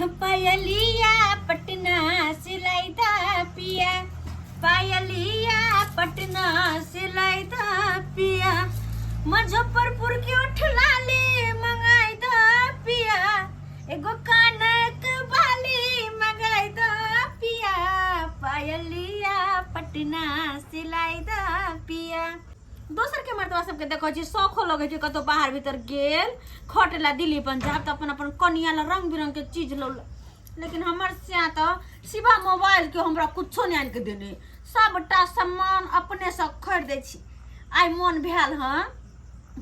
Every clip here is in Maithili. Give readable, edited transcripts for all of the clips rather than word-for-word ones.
पायलिया पटना सिलाई दा पिया, पायलिया पटना सिलाई दा पिया, मुजफ्फरपुर के उठलाली मंगाई दा पिया, एगो कानक बाली मंगाई दा पिया, पायलिया पटना सिलाई दा पिया। दोसर के मर्दवा सबके देखै छी, शौखो लगै छै, कतौ बाहर भीतर गेल खटला दिल्ली पंजाब तऽ अपन अपन कनिया ला रंग बिरंग के चीज लौल, लेकिन हमर स्या तऽ सिवा मोबाइल के हमरा कुछो नहि आनि के देने, सबटा सामान अपने से खरीदै छी। आइ मोन भेल हँ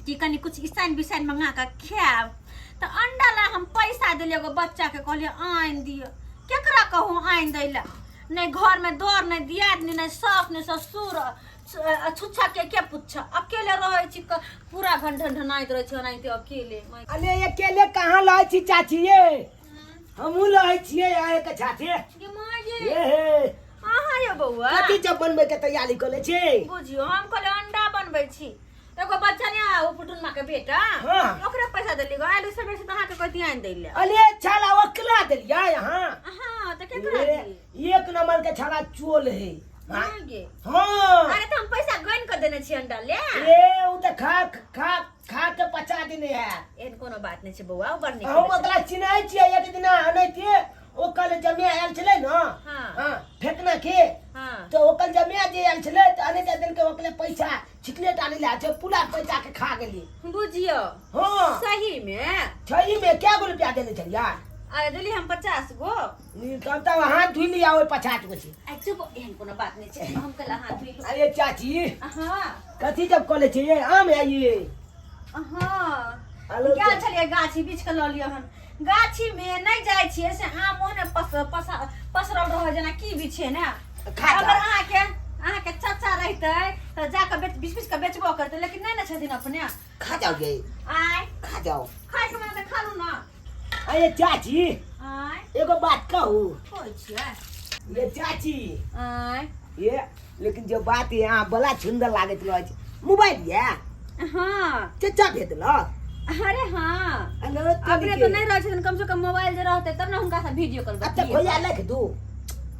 कि कनि कुछ इसाइन बिसाइन मंगा कऽ खायब, तऽ अंडा ला हम पैसा देलियै एगो बच्चाके, कहलियै आनि दिअ, केकरा कहू आनि दै ला, नहि घरमे दर, नहि दियादनी, नहि सास, नहि ससुर, छुच्छा के के पुच्छा, अकेले रहै छी, पूरा घर ढनढनाइत रहै छी ओनाहिते अकेले। अरे अकेले कहाँ रहै छी चाची ये, हमहूँ रहै छियै अहाँके साथे। गे माँ ये। ये हे। अहाँ यौ बौआ। कथी सब बनबै के तैयारी कऽ लै छी? बुझियौ हम कहलियै अंडा बनबै छी, एगो बच्चा ने ओ पुटुनमा के बेटा, ओकरे पैसा देली गो, आलू सब से अहाँके कहती आनि दै ले। अरे छाला ओकरा देलियै अहाँ? हाँ, तऽ केकरा दियै? एक नंबर के छाला चोल है। हाँ गे। हाँ। अरे तो हम पैसा गन के देने छी अंडा ले। ए उ त खा खा खा के पचा देने है। एहन कोनो बात नहीं छै बौआ, उ बड़ नीक हम छै। ओकरा चिन्है छियै, एक दिना अनैते ओ कल जमे आयल छलै न। हाँ, फेकना के। तो ओकर जमे जे आयल छलै त अनैते देलकै ओकरे पैसा, छिकलेट आनै ला छै, पूरा पैसा के खा गेली। बुझियो। हाँ। सही में? सही में। क्या गो रुपया देने छलियै? अरे देली हम 50 गो। तब तब हाथ धोइ लिया ओहि 50 गो छै। आ चुप, एहन कोनो बात नहीं छै, हम कल हाथ धोइ लू। अरे चाची। हाँ। कथी जब कॉलेज छै ये आम है ये? हाँ। हेलो, गेल छलियै गाछी बीछ के लऽ लिअ हन, गाछी में नहीं जाइ छियै से आम ओहने पसरल रहै जेना की बिछे ने। खा अगर जाओ। अहाँके चाचा रहितै तऽ जाकऽ बीछ बीछ के बेचबो करतै, लेकिन नहि ने छथिन अपने। खा जाओ ये। आय। खा जाओ। खाय के मन तऽ खा लू ना। अरे चाची। आय। एगो बात कहू? कहै छियै। ये चाची। आय। ये लेकिन जो बात है अहाँ बड़ा सुंदर लागैत रहै छै। मोबाइल ये? हाँ। चचा भेज देलक? अरे हाँ। हेलो, अपने तोरी तो के। नहीं रहै छथिन, कम से कम मोबाइल जे रहतै तब ने हुनका से वीडियो कॉल अच्छा, बतियेबै। भैया लिख दू।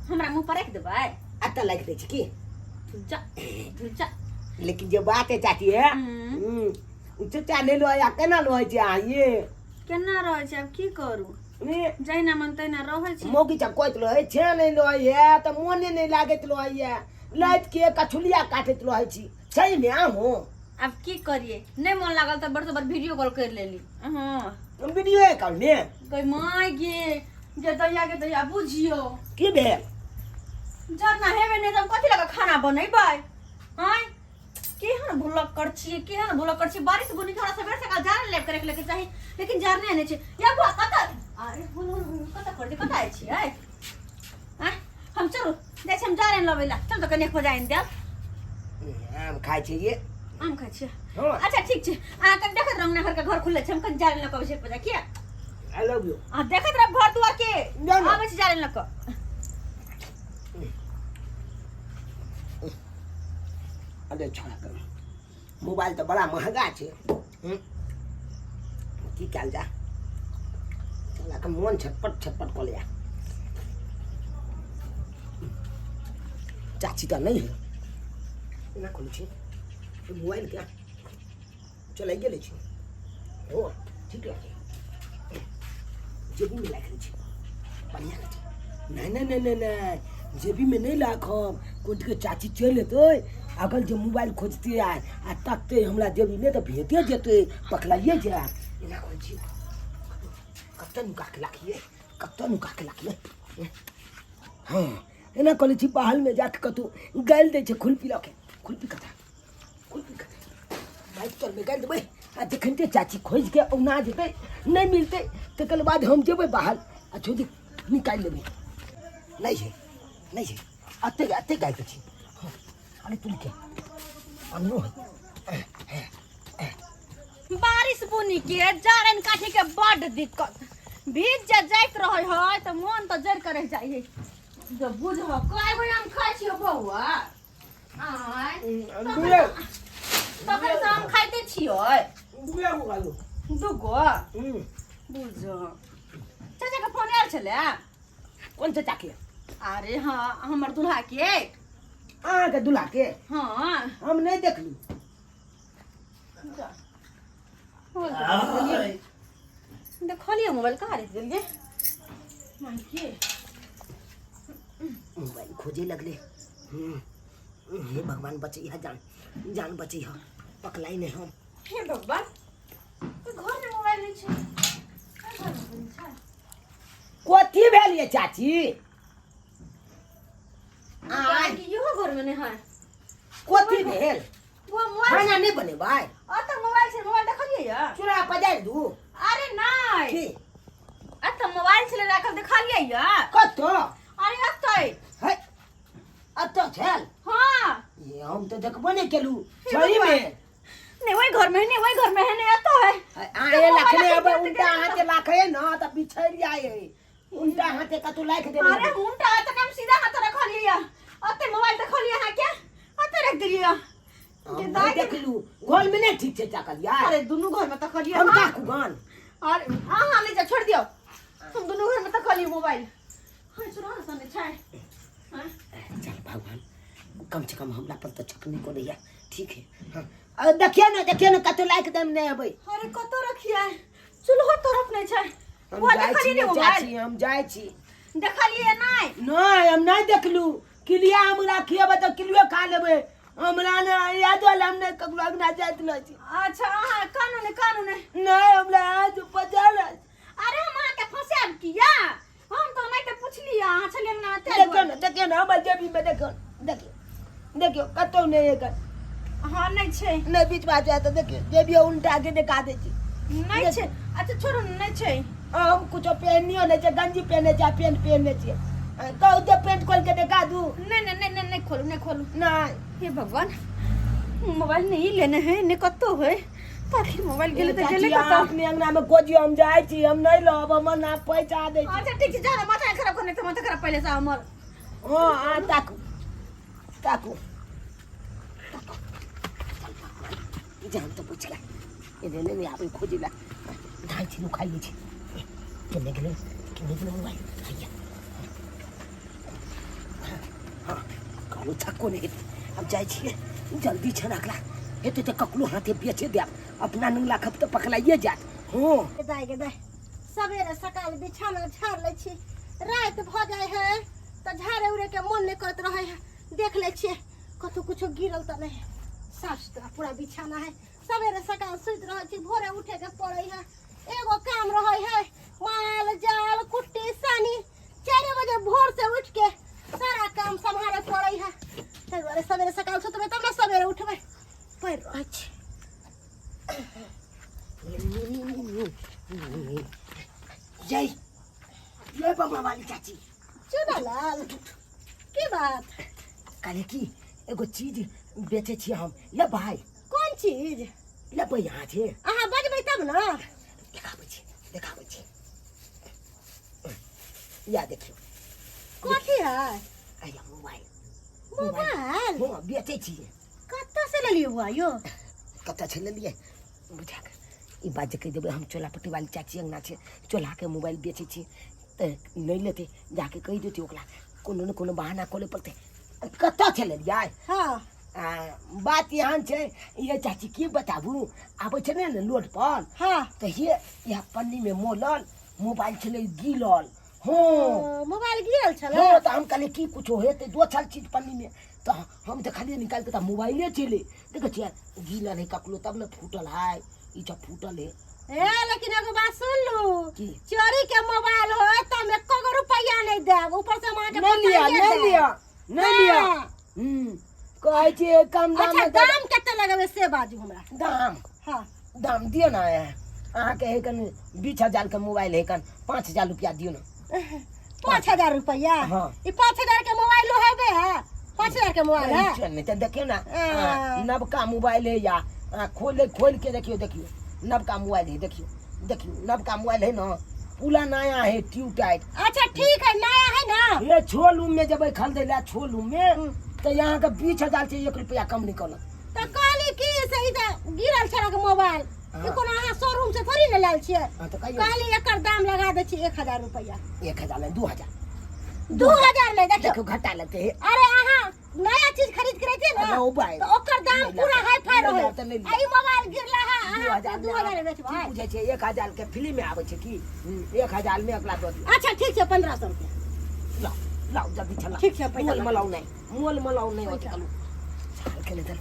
हमरा मुंह पर राखि देबै? अच्छा लिख दै छी की? जा, जा। लेकिन जे बात है चाची है, चचा नहि लो या केना लो छै अहाँ ये? केना रहै छै, आब की करू? ने। जहिना मन तहिना रहै छै। मौगी सब कहैत रहै छै नहि रहै है तऽ मोने नहि लागैत रहै है, लाइट के कछुलिया काटैत रहै छी। सही में अहूँ? आब की करिए, नहीं मन लागल तऽ बड़ से बड़ वीडियो कॉल कर लेली। हाँ। वीडियो कॉल ने? गई माय गे, जे दैया के दैया बुझियो। की भेल? जरना हेबे नहीं तऽ हम कथी लगा खाना बनेबै? आँय? केहन भुलक्कड़ छियै, केहन भुलक्कड़ छियै। बारिश बुनी के हमरा सबेर सकाल जारन लेब करे के लेके चाही, लेकिन जारने नहि छै। या बुआ कतऽ? अरे हुन हुन हुन कतऽ कर दे, कतऽ आइ छियै? आँय? हम चलू जाइ छी, हम जारन लबै ला। चल तऽ कनि एक बजाइन देब। आम खाइ छियै ये। आम खाइ छियै? हँ। अच्छा ठीक छै, अहाँ कनि देखैत रहू, घर के घर खुलल छै, हम कनि जारन लऽ कऽ अबै छी एक बजा। किया? I love you. अहाँ देखैत रहब घर दुआर के। जाउ ने। आबै छी जारन लऽ कऽ। अरे छोड़ा कर, मोबाइल तऽ बड़ा महंगा छै। की कयल जा, चला के मोन छटपट छटपट कऽ लिया। चाची तऽ नहि है, एना खोलै छी मोबाइल के, चलाइए लै छी। हो ठीक रहतै, जेबीमे राखि लै छी, बढ़िआँ रहतै। नहि नहि नहि नहि नहि, जेबीमे नहि राखब, कोर्टके चाची चलि एतै, अगर जे मोबाइल खोजतै आ तकतै हमरा जेबीमे तऽ भेटे जेतै, पकड़ाइए जायत। एना करै छी, कतऽ नुका के राखियै, कतऽ नुका के राखियै? हँ, एना करै छी, बाहरमे जाके कतहु गालि दै छै खुरपी लऽ के। खुरपी कतऽ? खुरपी कतऽ? बाइक तरमे गालि देबै आ जखन चाची खोजि के औना जेतै, नहि मिलतै, तकर बाद हम जेबै बाहर आ छोड़ि निकालि लेबै। नहि छै, नहि छै, एते एते गालि दै छी। हँ, अरे तुलके अनियो है। बारिश बुनी के जारन काठी के बड दिक्कत, भीज जे जाइत रहै है तऽ मोन तऽ जरि के रहि जाइ है। जब बुझ कय गो आम खाइ छियो बौआ? आँय, दुए। तखन से आम खाइते छियै? दुए गो खालू। दूगो? हम्म। बुझ। चाचा के फोन आयल छलै कोन चाचा के अरे हाँ हमर दुल्हा के अहाँके दुल्हा के हाँ हम नहि देखलू देखलियै मोबाइल कहाँ राखि देलियै माइके मोबाइल खोजे लगले हे भगवान बचैहा जान जान बचैहा पकड़ाई नहीं हम हे भगवान घर में मोबाइल नहीं छै घर में मोबाइल छै कथी भेल ये चाची आय इहो घर में नहीं है कथी भेल वो मोबाइल खाना नहीं बनेबै अतऽ मोबाइल छै मोबाइल देखलियै या चूल्हा पजारि दू अरे नहि की अतऽ मोबाइल छलै राखल देखलियै या कतऽ अरे अतऽ है अतऽ छल हाँ ये हम तऽ देखबो नहि केलू सही में नहीं वही घर में है नहीं वही घर में है नहीं अतऽ है आए लखने अब उल्टा हाथे लाखे न तऽ बिछड़ि जाइ है उल्टा हाथे कतौ लाखि देबै अरे उल्टा हाथ हम सीधा हाथ रखलियै या अतऽ मोबाइल देखलियै अहाँ के अतऽ रख देलियै हम नहि देखलू घर में नहीं ठीक छै ताकल यार अरे दुनू घर में तकलियै हम हाँ। ताकू गान अरे हाँ हाँ ले जा छोड़ दियो हम दुनू घर में तकलियै मोबाइल हाँ सुनो ना सने छै हाँ? चल भगवान कम से कम हमरा पर तो छक नहीं करैया ठीक है हाँ अरे देखिए ना देखिए ना कतौ लाइक देम नहीं अबै अरे कतौ रखियै चूल्हो तरफ नहीं छै हम वो जाइ देखलियै छी ने मोबाइल चाची हम जाइ छी देखलियै नहि नहीं हम नहीं देखलू किलिया हमरा खिएबै तऽ किलियो खा लेबै हमरा ने याद वाला हम नहि ककरो अंगना जाइत रहै छी अच्छा अहाँ कानू नहि कानू नहि नहि हमरा आज पता रहै अरे हम अहाँके फंसायब किया हम तऽ नहि तऽ पुछलियै अहाँ छलियै ना ताहि देखियौ दुआरे। ने देखियौ ने हमर जेबीमे देखियौ देखियौ देखियौ कतहु नहि एकर हँ नहि छै नहि बीच बात जाय तऽ देखियौ जेबियो उल्टा के देखा दै छी नहि छै अच्छा छोड़ू ने नहि छै हम कुछो पहनियो नहि छै गंजी पहने छै आ पेंट पहने छियै कहू तऽ पेंट खोल के देखा दू नहीं नहीं नहीं नहीं नहीं खोलू नहीं खोलू नहीं हे भगवान मोबाइल नहीं लेने है ने कत्तो है तऽ आखिर मोबाइल गेलै तऽ गेलै चाची, कतऽ अहाँ अपने अंगना में खोजियो हम जाइ छी हम नहीं लब हमर ना पैसा दै छी अच्छा ठीक छै जा माथा खराब करने तऽ माथा खराब पहिले से हमर हाँ हाँ ताकू ताकू जान तो पूछ गया ये नहीं नहीं आबे खोजे ला धान छी खाइ लै छी केने गेलै केने गेलै मोबाइल हैया हाँ कहलहुँ थक्को नहि हेतै आब जाइ छियै जल्दी छै राखला हेतै तऽ ककरो हाथे बेचे देब अपना नंग लाखब तऽ पकड़ाइए जायत हँ दाय गे दाय सवेरे सकाल बिछाना झाड़ लै छी राति भऽ जाइ है तऽ झाड़े उड़े के मन नहि करैत रहै है देख लै छियै कतहु कुछो गिरल तऽ नहि साफ सुथरा पूरा बिछाना है सवेरे सकाल सुति रहै छी भोरे उठे के पड़ै है एगो काम रहै है माल जाल कुट्टी सानी 4 बजे भोर से उठ के सारा काम सम्हारे पड़ै है ताहि दुआरे सवेरे सकाल सुतबै तब ने सवेरे उठबै पड़ि रहै छी जय जय बमा वाली चाची चुनालाल की बात कहले की एगो चीज बेचै छियै हम लेबै कोन चीज लेबै अहाँ छै अहाँ बजबै तब ने देखाबै छी देखाबै छी या देखियौ कथी है आया मोबाइल मोबाइल हँ बेचै छी कतऽ से लेलियै बौआ यौ कतऽ छै लेलियै बुझा कऽ ई बात जे कहि देबै हम चोला पट्टी वाली चाची अङ्गना छै चोलाके मोबाइल बेचै छी तऽ नहि लेतै जाके कहि देतै ओकरा कोनो ने कोनो बहाना कऽ ले पड़तै कतऽ छै लेलियै हँ आ, बात एहन छै ये चाची की बताबू आबै छै ने लोड पर हँ तऽ हे इएह पन्नीमे मोलल मोबाइल छलै गिलल हँ ओ, मोबाइल गिरल छलै हँ तऽ हम कहलियै की कुछो हेतै दोसर चीज पन्नीमे तऽ हम देखलियै निकालि कऽ तऽ मोबाइले छलै देखै छियै गिलल है ककरो तब ने फूटल है ई सब फूटल है ए लेकिन एगो बात सुन लू की? चोरी के मोबाइल हो त हम एको गो रुपया नहीं देब ऊपर से हम अहाँके नहीं लिया पताइए नहीं देब। लिया नहीं लिया हाँ। कहै छियै कम दाम अच्छा मे दे- दाम कते लगेबै से बाजू हमरा दाम हाँ दाम दियौ ने अहाँके है कन 20,000 के मोबाइल है कन 5,000 रुपया दियौ ने 5,000 रुपया हाँ। ई 5,000 के मोबाइल हेबे है 5,000 के मोबाइल है चल नहीं तो देखियौ ने हाँ। नबका मोबाइल है या खोले खोल के देखियौ देखियौ नबका मोबाइल है देखियौ देखियौ नबका मोबाइल है ना पूरा नया है ट्यूब टाइट अच्छा ठीक है नया है ना ये छोलू में जब खरीदे ला छोलू में तो यहाँ के 20,000 से 1 रुपया कम निकलत तो कहली की से ई तऽ गिरल छलक मोबाइल ई कोनो अहाँ शोरूम से थोड़ी ने लायल छियै। हाँ, तऽ कहियौ। कहली एकर दाम लगा दै छी 1000 रुपैआ। 1000 नहि, 2000। 2000 नहि, देखियौ। देखियौ, घाटा लगतै हे। अरे अहाँ नया चीज खरीद के रहितियै ने, अरे मोबाइल। तऽ ओकर दाम नहि पूरा लाओ, हाई फाई नहि रहै। लाओ तऽ नहि आ ई मोबाइल गिरला है, दू अहाँ हजार 2000 मे बेचबै। की बुझै छै, 1000 के फ्री में आबै छै की? 1000 में अगला दऽ दियौ। अच्छा ठीक छै, 1500 रुपया। लाओ लाओ जल्दी छला। ठीक छै, पैसा मोल लऽ मलाउ नहि, मोल मलाउ नहि होत। कलू छाल के नहि तऽ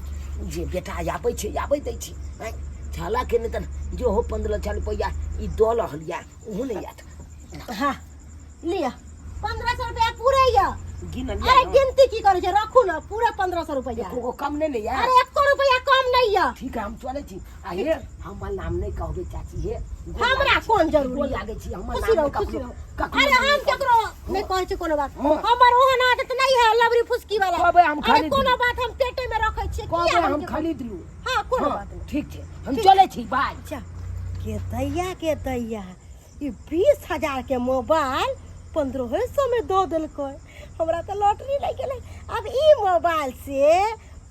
जे बेटा आबै छै आबै दै छै। आँय, छाला के नहि तऽ जे हो 1500 रुपैआ ई दऽ रहल यऽ, ओहो नहि आयत। हाँ लिअ, 1500 रुपया पूरे यऽ। गिनल अरे यऽ ने? गिनती की करै छै, रखू ने पूरा 1500 रुपया। एको गो कम नहि ने यऽ? अरे एको रुपया कम नहीं यऽ। ठीक है, हम चलै छी। आ हे, हमर नाम नहि कहबै चाची हे। गोर हमरा लागै छी। कोन जरूरी? गोर लागै छी, हमर खुशी नाम रहू, नहि खुशी ककरो रहू। ककरो अरे नाम हम नहि कहबै। केकरो नहि कहै छी कोनो बात। हाँ। हमर ओहन आदत नहीं है लबरी फुसकी वाला। कहबै हम अरे खरीद कोनो लू। बात हम पेटे में रखै छियै। कहबै किया हम केकरो- खरीद लू। हाँ, कोनो हाँ, बात नहीं। ठीक छै, हम चलै छी, बाय। अच्छा के दैया, के दैया, ई 20,000 के मोबाइल 1500 में दऽ देलकै। हमरा तऽ लॉटरी लागि गेलै। अब ई मोबाइल से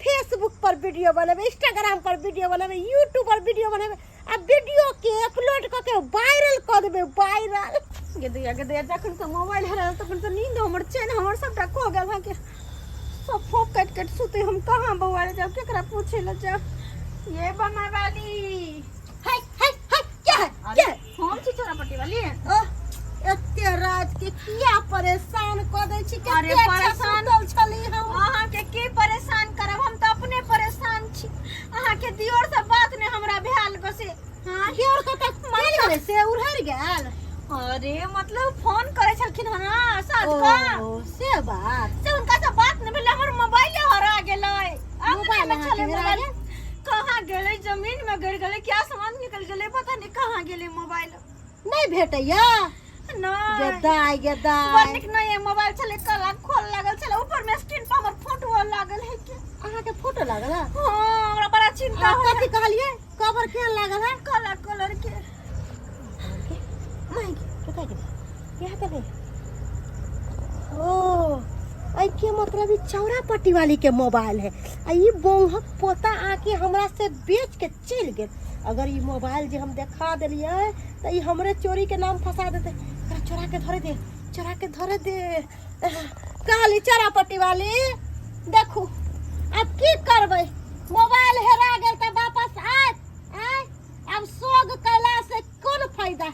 फेसबुक पर वीडियो बनेबै, इंस्टाग्राम पर वीडियो बनेबै, यूट्यूब पर वीडियो बनेबै आ वीडियो के अपलोड कऽ के वायरल कऽ देबै, वायरल। गे दैया, गे दैया, जखन से मोबाइल हेरायल तखन से नींद हमर, चैन हमर सबटा खो गेल। अहाँके सब फोक काटि काटि सुते। हम कहाँ बौआ ले जाउ, केकरा पूछे ले जाउ? ये बमा वाली। हाय हाय हाय, क्या है, क्या है? हम छी चोरा पट्टी वाली। ओह, एते रात के किया परेशान कऽ दै छी? कते अरे अच्छा परेशान- सुतल छली हम। अहाँके की परेशान करब, हम तऽ अपने परेशान छी। अहाँके दियोर से बात नहि हमरा भेल कसे। हाँ। दियोर कतऽ चलि गेलै से उड़हरि गेल? अरे मतलब फोन करै छलखिन हन ना साँझ का। ओ से बात। से हुनका से बात नहि भेलै, हमर मोबाइले हरा गेलै। अंगने मोबाइल में अहाँके छलै हेरा मोबाइल गेल? कहाँ गेलै, जमीन में गिर गेलै कि आसमान निकल गेलै, पता नहीं कहाँ गेलै मोबाइल। नहि भेटैया? नहीं। गेदाय बड़ गेदाय। नीक नहीं है मोबाइल छलै, काला खोल लागल छलै, ऊपर में स्क्रीन पर हमर फोटो लागल है के। अहाँके फोटो लागल है? हाँ, हमरा बड़ा चिंता आ, होय। कथी कहलियै, कवर केहन लागल है? काला कलर के। माइक कतऽ गेलै? यहाँ तऽ नहि। ओ एहि के मतलब ई चौरा पट्टी वाली के मोबाइल है आ ई बौहक पोता आके हमरा से बेच के चलि गेल। अगर ई मोबाइल जे हम देखा देलियै तऽ ई हमरे चोरी के नाम फंसा देतै। एकरा चोरा के धरे दे, चोरा के धरे दे। कहली चौरा पट्टी वाली, देखू आब की करबै, मोबाइल हेरा गेल तऽ वापस आयत? आय आब सोग कैला से कोन फायदा?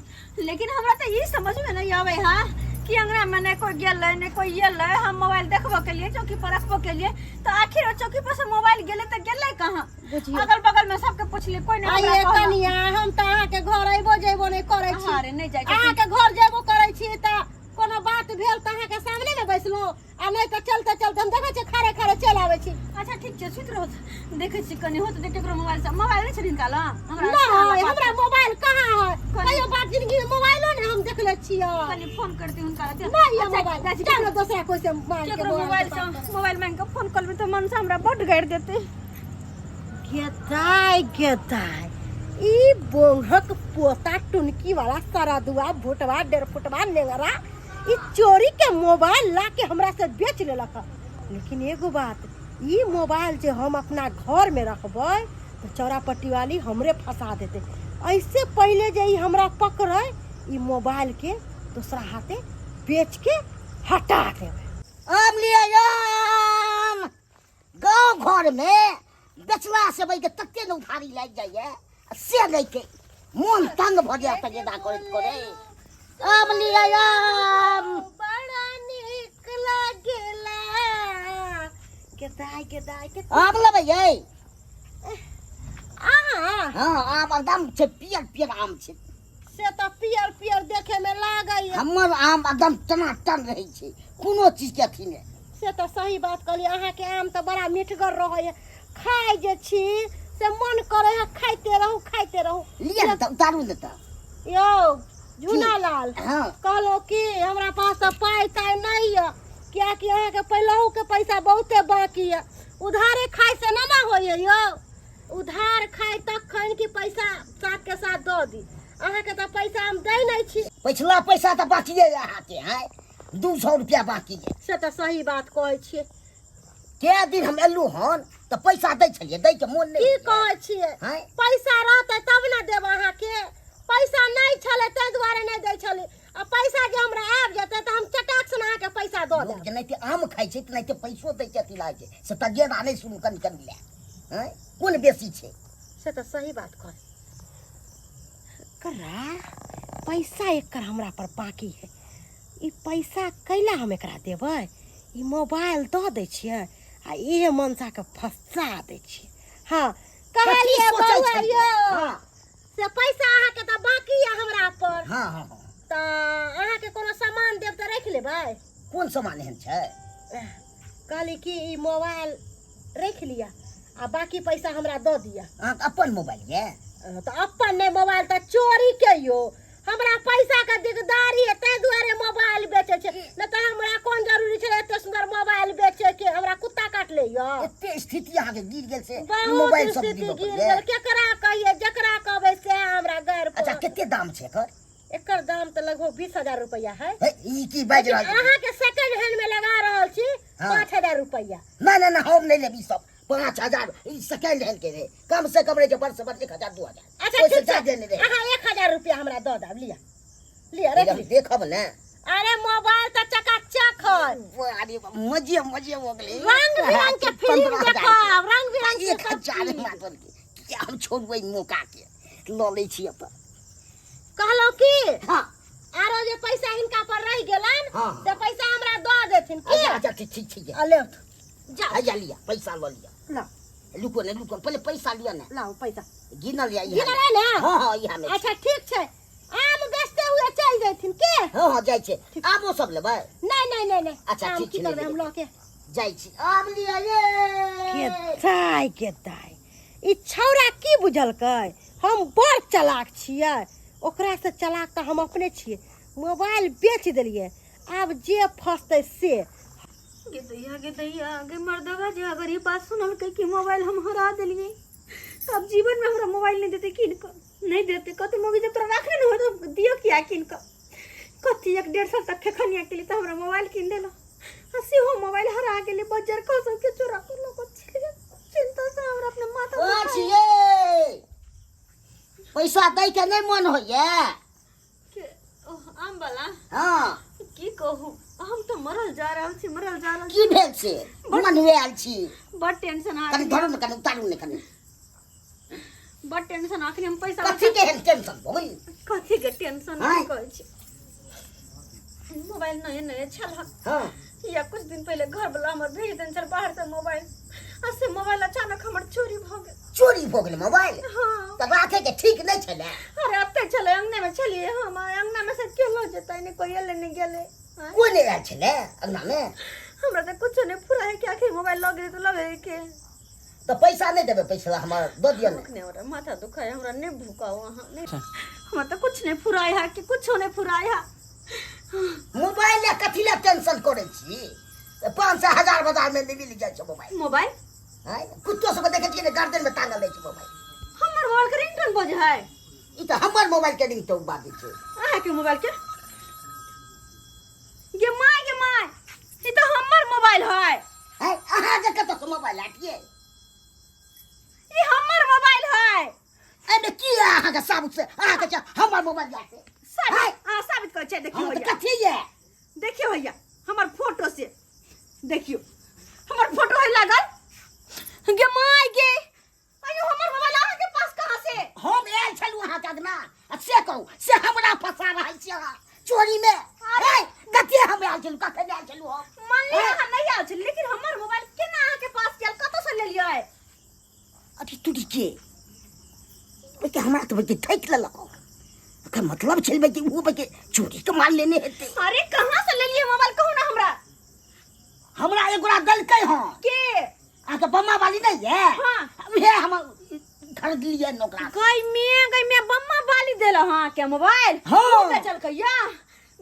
लेकिन हमरा तऽ ई समझ में नहीं आवे हाँ कि अंगना में नहीं कोई गेलै, नहीं कोई एलै। हम मोबाइल देखबो के लिए चौकी पर रखबो के लिए, तो आखिर ओ चौकी पर से मोबाइल गेलै तऽ गेलै कहाँ? बुझियौ। अगल बगल में सबके पूछलिए, कोई नहीं हमरा आइए कहलक। कनिया, हम तऽ अहाँके घर अयबो जेबो नहि करै छी। अरे नहि जाइ छथिन। अहाँके घर जेबो करै छी तऽ कोनो बात भेल तऽ अहाँके सामने ने बैसलहुँ आ नहि तऽ चलते चलते हम देखै छियै खारे खारे चलि आबै छी। अच्छा ठीक छै, सुति रहू, देखै छी कनि होत तऽ केकरो मोबाइल से। मोबाइल नहि छै हिनका लग? हमरा नहि, हमरा मोबाइल कहाँ है? कहियो बात जिंदगी में मोबाइलो नहि हम देखले छियै। कनि फोन करती हुनका लग। नहि ये अच्छा, मोबाइल जाइ छी। जाउ ने दोसरा कोइ से मांगि के। केकरो मोबाइल से मोबाइल मांगि कऽ फोन करबै तऽ मन से हमरा बड्ड गारि देतै। गेदाय गेदाय, ई बोंगक पोता टुनकी वाला सरदुआ भुटवा डेढ़ फुटवा नेंगरा ई चोरी के मोबाइल ला के हमरा से बेच लेलक हँ। लेकिन एगो बात, ई मोबाइल जे हम अपना घर में रखबै तऽ चौरा पट्टी वाली हमरे फंसा देतै। ऐसे पहिले जे ई हमरा पकड़ै, ई मोबाइल के दोसरा हाथे बेच के हटा देबै। आम लिअ आम। गाँव घरमे बेचला सेबैके तते ने उधारी लागि जाइए आ से नहि के मोन तंग भऽ जायत तगेदा करैत करैत। आम लिअ आम। बड़ा नीक लागेला गेदाय गेदाय के। आम लेबै यै? अहाँ? हँ, आम एकदम छै पियर पियर आम छै। से तऽ पियर पियर देखे में लागैया। हमर आम एकदम टनाटन रहै छै, कोनो चीजके अथी नहि। से तऽ सही बात कहलियै, अहाँके आम तऽ बड़ा मिठगर रहैया, खाइ जे छी से मन करै है खाइते रहू खाइते रहू। लिअ ने तऽ उतारू ने तऽ। यौ झूना लाल। हँ। कहलहुँ कि हमरा पास तऽ पाइ ताइ नहि यऽ, कियाकि अहाँके पहिलहुँ के पैसा बहुते बाकी यऽ। उधारे खाइ से नहि ने होइए यौ। उधार खाइ तखन कि पैसा साथ के साथ दऽ दी। अहाँके तऽ पैसा हम दै नहि छी। पिछला पैसा तऽ बाकिए यऽ अहाँके, हैं 200 रुपया बाकी यऽ। से तऽ सही बात कहै छियै। कै दिन हम एलहुँ हन तऽ पैसा दै छलियै दै के मोन की नहि कहै छियै आँय? पैसा रहतै तब ने देब अहाँके पैसा नहि छलै ताहि दुआरे नहि दै छलै आ पैसा जे हमरा आबि जेतै तऽ हम चटाक से अहाँके पैसा दऽ लोक देब जेनाहिते आम खाइ छै तेनाहिते पैसो दै के अथी लागै छै से तगेदा नहि सुनू कनि कनि लए आँय कोन बेसी छै से तऽ सही बात कहै एकरा पैसा एकर हमरा पर बाकी है ई पैसा कैला हम एकरा देबै ई मोबाइल दऽ दै छियै आ इहे मनसाके फंसा दै छियै हँ कहलियै कथी सोचै बौआ छलियै? यौ हँ से पैसा अहाँके तऽ बाकी यऽ हमरा पर हँ हँ हँ तऽ अहाँके कोनो सामान देब तऽ राखि लेबै कोन सामान एहन छै कहली कि ई मोबाइल राखि लिअ आ बाकी पैसा हमरा दऽ दिअ अहाँके अपन मोबाइल यऽ तऽ अपन नहि मोबाइल तऽ चोरी के यौ हमरा पैसा के दिकदारी है ताहि दुआरे मोबाइल बेचै छै नहि तऽ हमरा कोन जरूरी छै एते सुंदर मोबाइल बेचे के हमरा कुत्ता काट ले यौ एते स्थिति अहाँके गिर गेल से ई बहुत मोबाइल सब स्थिति दिअ गिर पड़लै गेल केकरा कहिए जकरा कहबै से हमरा गैर अच्छा कते दाम छै एकर एकर दाम तऽ लगभग 20000 रुपया है हे, ई की बाजि रहल छी? अहाँ के सेकंड हैंड में लगा रहल छी हाँ। 5000 रुपया नहि नहि नहि हम नहि लेब ई सब 5000 ई सेकेंड हैंड के रहे कम से कम रहे छै बड़ से बड़ 1000 2000 अच्छा ओहिसँ ठीक छै जादे नहि रहे अहाँ 1000 रुपया हमरा दऽ देब लिअ लिअ रख हम लिअ देखब ने अरे मोबाइल तऽ चकाचक है अरे मजे मजे हो गेलै रंग बिरंग के फिल्म देखब रंग बिरंग के एक सब हजार चीज। मातल के किया हम छोड़बै मौका के लऽ लै छी अपन कहलहुँ की हाँ आरो जे पैसा हिनका पर रहि गेलन हाँ। से पैसा हमरा दऽ देथिन की अच्छा अच्छा ठीक ठीक ठीक है आ ले जाओ अच्छा लिया पैसा लऽ लिया लाओ रुको ने रुको पहिले पैसा लिअ ने लाओ पैसा गिनल या गिनल है ने हाँ हाँ इहा में अच्छा ठीक छै आम बेचते हुए चल जैथिन के हाँ हाँ जाइ छै आमो सब लेबै नहीं नहीं नहीं नहीं अच्छा, आम ठीक की छै, करबै नहि हम लऽ के जाइ छी आम लिअ ये के दाय के दाय ई छौड़ा की बुझलकै हम बड़ चलाक छियै ओकरासँ चलाक तऽ हम अपने छियै मोबाइल बेच देलियै आब जे फसतै से गे दैया गे दैया गे मर्दवा जे अगर ई बात सुनलकै कि मोबाइल हम हरा देलियै तऽ आब जीवनमे हमरा मोबाइल नहि देतै कीन कऽ नहि देतै कहतै मौगी जब तोरा राखले नहि होय तऽ दियौ किया कीन कऽ कथी एक डेढ़ साल तक खेखनिया केली तऽ हमरा मोबाइल कीन देलक आ सेहो मोबाइल हरा गेलै बज्जर खसल के चोरा कऽ लऽ कऽ चलि गेल चिंता से हमरा अपने माथा ओ दुखाय। छियै पैसा दै के नहि मन होइए के ओह, आम वाला हाँ की कहू हम तऽ मरल जा रहल छी मरल जा रहल की भेल से मन आयल छी छी बड टेंशन आ कनि धरू ने कनि उतारू ने कनि बड टेंशन अखनी हम पैसा कथी के एहन टेंशन भऽ गेल कथी के टेंशन आँय? की कहै छी मोबाइल नये नये छल हन हाँ या कुछ दिन पहिले घर वाला हमर भेज देने छल बाहर से मोबाइल आ से मोबाइल अचानक हमर चोरी भऽ गेल चोरी भऽ गेल मोबाइल हाँ तऽ राखे के ठीक नहि छलै अरे एते छलै अंगने में छलियै हम आ अंगना में से केलो जेतै नहि कोई एलै नहि गेलै आँय? कोई नहि आयल छलै अंगना में हमरा तऽ कुछो नहि फुरा है कि आखिर मोबाइल लऽ गेलै तऽ लऽ गेलै के तऽ पैसा नहि देबै पैसा हमर दऽ दिअ ने अखने हमरा माथा दुखाय हमरा नहि भूकाओ अहाँ नहि हमरा तऽ कुछ नहि फुराय है कि कुछो नहि फुराय है मोबाइल लए कथी लए टेंशन करै छी 500 1000 बाजार में नहि मिल जाइ छै मोबाइल मोबाइल आँय कुत्तो सबके देखै छियै ने गर्दन में टांगल रहै छै मोबाइल हमर मोबाइल के रिंगटोन बजे है ई तऽ हमर मोबाइल के रिंगटोन बाजै छै अहाँके मोबाइल के गे माय गे माय ई तऽ हमर मोबाइल है आँय अहाँके कतऽसँ मोबाइल हटियै ई हमर मोबाइल है एहिमे की है अहाँके साबुत से अहाँके छै हमर मोबाइल या से साबित अहाँ साबित करै छियै देखियौ हँ तऽ भैया कथी ये देखियौ भैया हमर फोटो से देखियौ हमर फोटो है लागल गे माय गे अयो हमर मोबाइल अहाँ के पास कहाँ से हम आयल छलहुँ अहाँके अगना आ से कहू से हमरा फंसा रहल छी अहाँ चोरी में अरे कते हम आयल छलहुँ कखन आयल छलहुँ हम मान लिअ अहाँ नहीं आयल छलियै लेकिन हमर मोबाइल केना अहाँ के पास गेल कतऽ से लेलियै अरे तुरी के बेटे हमरा तऽ बेटे ठकि लेलक ओकर मतलब छै बेटे ओ बेटे चोरी के माल लेने हेतै अरे कहाँ से लेलियै मोबाइल कहू ना हमरा हमरा एगोरा देलकै हँ के अहाँके बम्मा वाली नहि ये हाँ। उहे हम खरीद लिए ओकरा गई में गई में बम्मा बाली देल हाँ के मोबाइल हाँ। उ बेचलकै या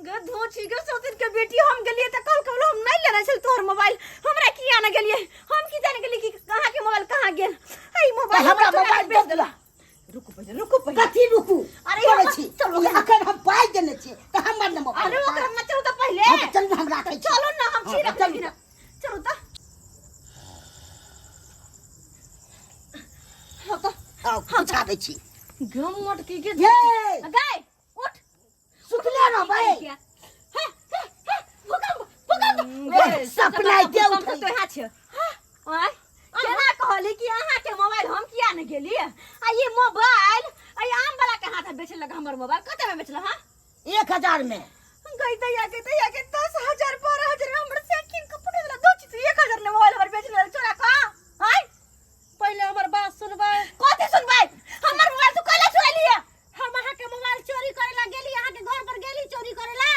गे धोची गे सौतिन के बेटी हम गेलियै तऽ कल कल हम नहीं लेने छल तोहर मोबाइल हमरा किया ना गेलियै हम की जाने गेलियै कि कहाँ के मोबाइल कहाँ गेल ई मोबाइल हमरा चोरा के मोबाइल बेच दऽ देला रुकू पहिले रुकू पहिले कथी रुकू अरे करै हमरा- छी चलू ई अखन हम पाइ देने छी तऽ हमर ने मोबाइल अरे ओकरा न चलू तऽ पहिले हाँ, तऽ चलू हम राखै छी चलू ना हम छी हाँ, रखै चलू छी ना चलू तऽ दै छी। गम मोटकी के। ये गाय उठ। सुतले रहबै। हे हे हे, भूकंप भूकंप। ए, सपना के भूकंप उठै। तो यहाँ छै। आय केना कहली कि अहाँ के मोबाइल हम किया ने गेली आ ये मोबाइल आ ये आम वाला के हाथ बेचे लगा हमर मोबाइल कते में बेचल? हां, 1000 में। गई दैया के दैया के 10,000 12,000 में हमर साइकिल कपड़े वाला दो चीज 1000 ने मोबाइल हमर बेच लेल चोरा का। आय पहिले हमर बात सुनबै। कथी सुनबै? हमर मोबाइल तू कला चोरा लिया? हम अहाँके मोबाइल चोरी करे ला गेली? अहाँके घर पर गेली चोरी करे ला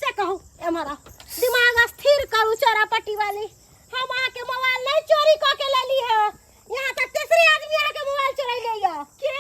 से कहू। एम्हर आउ, दिमाग स्थिर करू चोरा पट्टी वाली। हम अहाँके मोबाइल नहीं चोरी कऽ के लेली है। यहाँ तक तीसरे आदमी अहाँके मोबाइल चोरैले यऽ। के?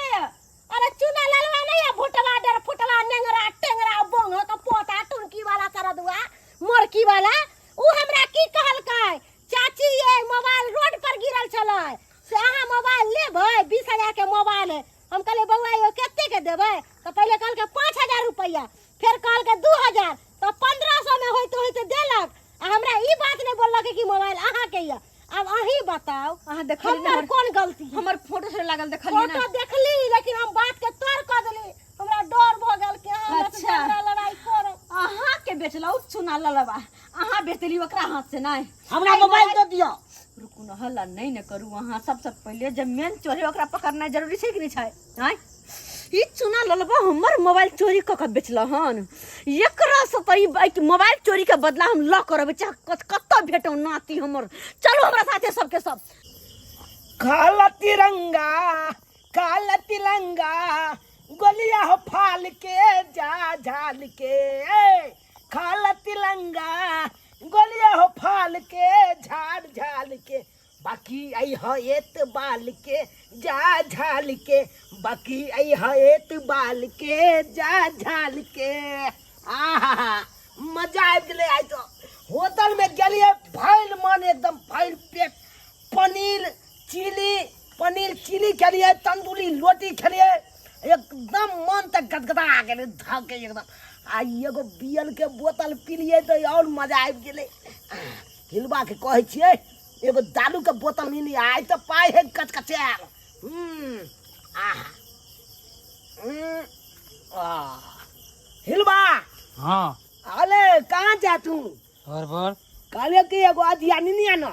अरे चुना ललवा नहीं है, भुटवा डर फुटवा नेंगरा टेंगरा बोंग का पोता टुनकी वाला सरदुआ मोरकी वाला, उ हमरा की कहलकै, चाची ये मोबाइल रोड पर गिरल छलै से अहाँ मोबाइल लेबै? 20,000 के मोबाइल है। हम कहलियै बौआ यौ कते के देबै? तऽ पहिले कहलकै 5000 रुपैआ, फेर कहलकै 2000, तऽ 1500 में होइते होइते देलक आ हमरा ई बात नहि बोललक कि मोबाइल अहाँके यऽ। आब अहीं बताउ। अहाँ देखली ने? हमर कोन गलती है? हमर फोटो से लागल देखलियै ने? फोटो देखली, लेकिन हम बात के तोड़ कऽ देली। हमरा डर भऽ गेल कि अहाँ हमरा से अच्छा। झगड़ा लड़ाई करब। अहाँ के बेचलौ चुना ललवा, अहाँ बेच देली ओकरा हाथ से नहीं? हमरा मोबाइल दऽ दिअ। रुकू न, हल्ला नहीं ने करू। अहाँ सबसे पहिले जब मेन चोर है ओकरा पकड़नाइ जरूरी छै कि नहीं छै? आँय, ई चुना ललबा हमर मोबाइल चोरी कऽ के बेचल हन। एकरा से तऽ ई बाइक मोबाइल चोरी के बदला हम लऽ के रहबै, चाहे कतऽ भेटौ नाती हमर। चलू हमरा साथे सबके सब। काला तिरंगा काला तिरंगा गोलिया हो फाल के जा झाल के। ए, काला तिरंगा गोलिया हो फाल के झाड़ झाल के, बाकी आई ह एत बाल के जा झाल के, बाकी आई ह एत बाल के जा झाल के। आहा, मजा आबि गेलै। आइ तो होटल में गेलियै, भरि मन एकदम भरि पेट पनीर चिली, पनीर चिली खेलियै, तंदूरी रोटी खेलियै, एकदम मन तऽ गदगदा गेलै धऽ के एकदम। आ एगो बियर के बोतल पिलियै तऽ आओर मजा आबि गेलै। हिलबा के कहै छियै एगो दारू के बोतल नी, आइ तऽ पाइ है कचकचायल। आहा, आ हिलबा। हाँ। अरे कहाँ जा तू? घर पर। कहले कि एगो अधिया नहीं आना।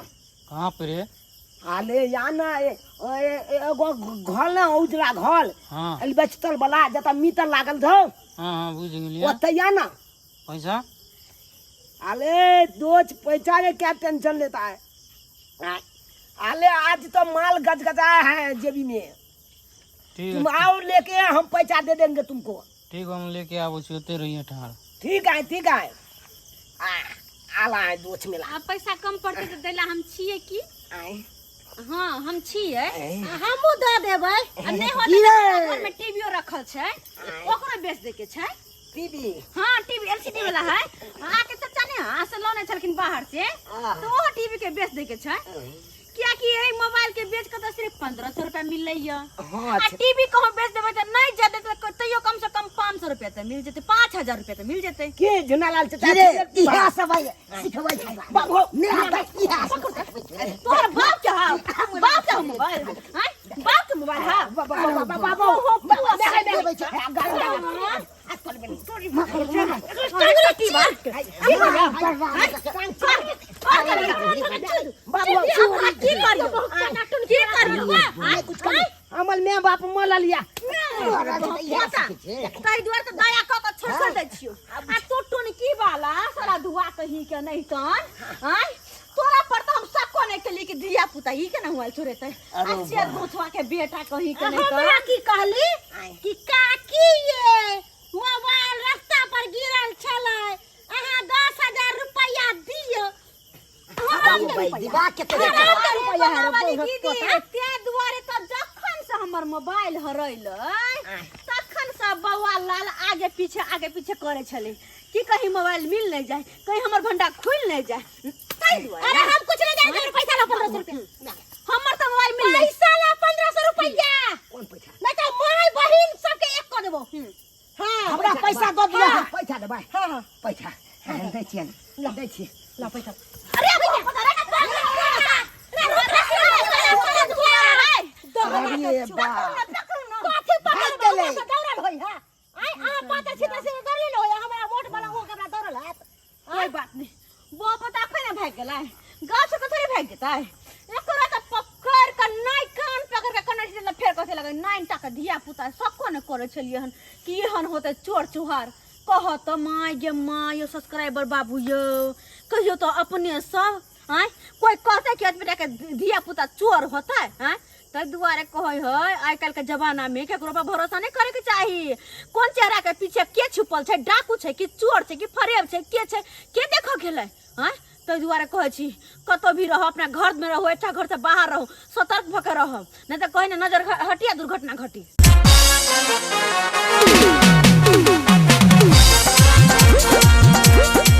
कहाँ पे रे? अरे आना एगो घर ना उजला घर। हाँ। एलिबेस्टर वाला जतऽ मीटर लागल छौ। हाँ हाँ, बुझ गेलियै। ओतऽ आना। पैसा? अरे दोस्त, पैसा के क्या टेंशन लेता है? अरे आज तो माल गजगजाया है जेबी में। ठीक तुम है। आओ लेके, हम पैसा दे देंगे तुमको। ठीक, हम लेके आबो छी, ओते रहिए ठाड़। ठीक है ठीक है, आ आला है दोस्त मिला। आ पैसा कम पड़तै तऽ दैला हम छियै की? आए। हाँ, हम छियै। हमहूँ दऽ देबै। आ नहि होतै की तऽ रे? हमरा घरमे टीवीओ रखल छै, ओकरो बेच दै के छै। टीवी? हाँ, टीवी एलसीडी वाला है। अहाँके चाचा ने अहाँ से लौने छलखिन बाहर से, तऽ ओहो टीवी के बेच दै के छै, कियाकि एहि मोबाइल के बेच के तऽ सिर्फ 1500 रुपया मिलैया। हाँ। आ अच्छा। टीवी कहूँ बेच देबै तऽ नहि जादे तऽ तैयो कम से कम 500 रुपया तऽ मिल जेतै, 5000 रुपया तऽ मिल जेतै। के झुनालाल चाचा? की रे, इएह सब है सिखबै छै? बाबू। नहि आता इएह सब सिखबै छै। तोहर बाप के हा, बाप के मोबाइल हैं, बाप के मोबाइल हा। बाबू। देबै छै। की करियो, की करियो? नहीं कुछ कर, हमर माय बाप मरल या। ताहि दुआरे तऽ दया कऽ कऽ छोड़ छोड़ दै छियौ। आ तू टुनकी वाला सारा दुआ कही के नहीं तन आँय, तोरा पर तऽ हम सक्को नहि केलियै कि धिया पुता ई केना मोबाइल चोरेतै। आ से दोथवा के बेटा कही के नहीं हमरा तन। की कहली कि काकी ये मोबाइल रास्ता पर गिरल छलै, अहाँ 10,000 रुपैआ दियौ। दिमाग के तोरे। रुपैआ है रे, वाली बहुत दीदी, पोता। ताहि दुआरे तऽ जखन से हमर मोबाइल हरैलै तखन से बौआ लाल आगे पीछे आगे पीछे करै छलै कि कहीं मोबाइल मिल नहीं जाए, कहीं हमर भंडा खुल नहीं जाए, ताहि दुआरे। अरे हम कुछ नहीं जानते, पैसा ला 1500 रुपया। हमर तऽ मोबाइल मिल जाए। पैसा ला 1500 रुपया। कोन पैसा? नहीं तो माय बहिन सबके एक कऽ देबो। हाँ। हमरा पैसा दऽ दिअ। पैसा देबै? हाँ हाँ। पैसा दै छियै, दै छियै। ला पैसा। अरे अरे बा। कथी? गेलै? गाछ के थोड़े भागि जेतै। एकरा तऽ पकड़ के नहि कान पकड़ के कने छलै, फेर कथे लगै नाइन टा के धिया पुता सबको ने करै छलियै हन कि एहन होतै चोर चुहार। कह तऽ माय गे माय, यौ सब्सक्राइबर बाबू यौ, कहियो तऽ अपने सब आँय कोइ कहतै कि बेटा के धिया पुता चोर होतै? आँय, ताहि दुआरे कहै है आइ काल्हिके जमानामे केकरो पर भरोसा नहि करैके चाही। कोन चेहराके पीछे के छुपल छै, डाकू छै कि चोर छै कि फरेब छै, के छै, के देखऽ गेलै? आँय, ताहि दुआरे कहै छी कतौ भी रहू, अपना घरमे रहू, अच्छा घरसँ बाहर रहू, सतर्क भऽ के रहब, नहि तऽ कहीं ने नजर हटी आ दुर्घटना घटी।